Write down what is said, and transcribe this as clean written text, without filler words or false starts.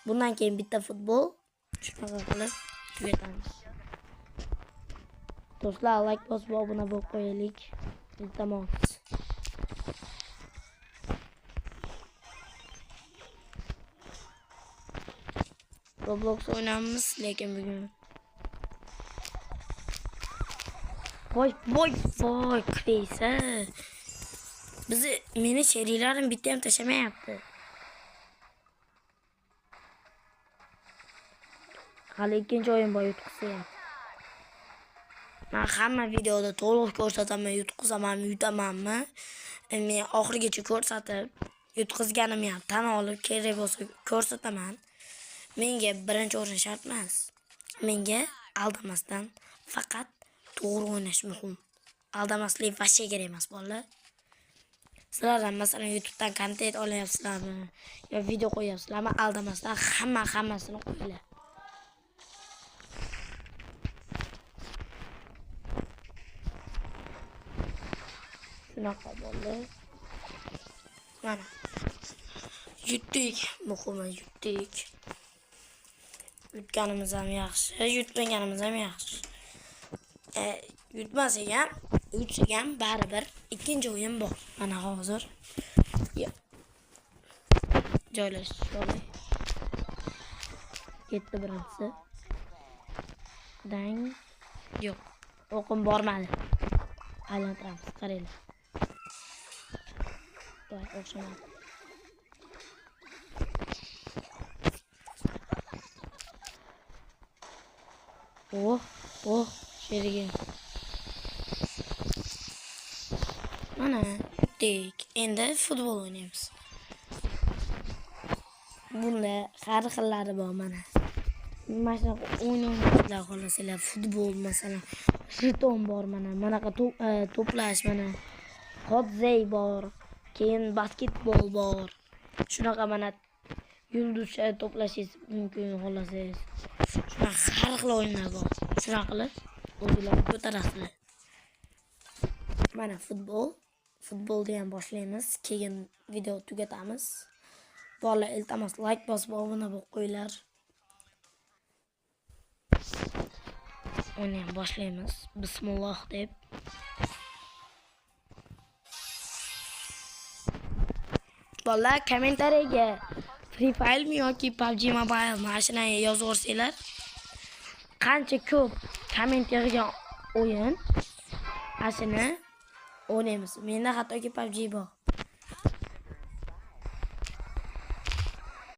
Bundan keyin bitta futbol, shunaqa qilib tugatamiz. Do'stlar, like bosib obuna bo'lib qo'yaylik. Iltimos. Roblox o'ynamiz, lekin bugun. Voy, voy, voy, Krisa. Bizi meni sheriklarim bitta ham tashlamayapti. Hali ikkinchi o'yin bor, yutqizsa ham. Men hamma videoda to'liq ko'rsataman, yutqizamanmi, yutamanmi? Men oxirigacha ko'rsatib, yutqizganimni ham tan olib, kerak bo'lsa ko'rsataman. Menga birinchi o'rin shart emas. Menga aldamasdan faqat to'g'ri o'ynash muhim. Aldamaslik вообще kerak emas, bolalar. Sizlar ham masalan YouTube'dan kontent olyapsizlarmi yo video qo'yyapsizlarmi, aldamasdan hammasini qo'yinglar. Shunaqa bo'ldi. Mana. Yutdik, muhimi yutdik. Yutganimiz ham yaxshi, yutmaganimiz ham yaxshi. Yutmasak ham, yutsak ham baribir ikkinchi o'yin bor. Mana hozir. Joylashish olay. Ketdi birinchisi. Dang. Yo'q. O'qim bormadi. Aylantiramiz, qaranglar. Voy, o'xshamadi. Oh, oh, sherigim. Mana yutdik. Endi futbol o'ynaymiz. Bunda har xillari bor mana. Mana shunaqa o'yin o'ynaysizlar xohlasanglar, futbol masalan, jeton bor mana, manaqa to'plash mana. Xotzey bor, keyin basketbol bor. Shunaqa mana yulduzcha to'plashingiz mumkin xohlasangiz. Shunaqa har xil o'yinlar bor. Shunaqa qilib o'zinglar ko'tarasizlar. Mana futbol. Futbolni ham boshlaymiz, keyin video tugatamiz. Bolalar, iltimos like bosib obuna bo'lib qo'yinglar. Uni ham boshlaymiz. Bismillah deb. Bolalar, kommentariyaga Free Fire'mi yoki PUBG Mobile mana shuni yozib yuborsanglar, qancha ko'p komment yig'gan o'yin ashuni o'ynaymiz. Menda hattoki PUBG bor.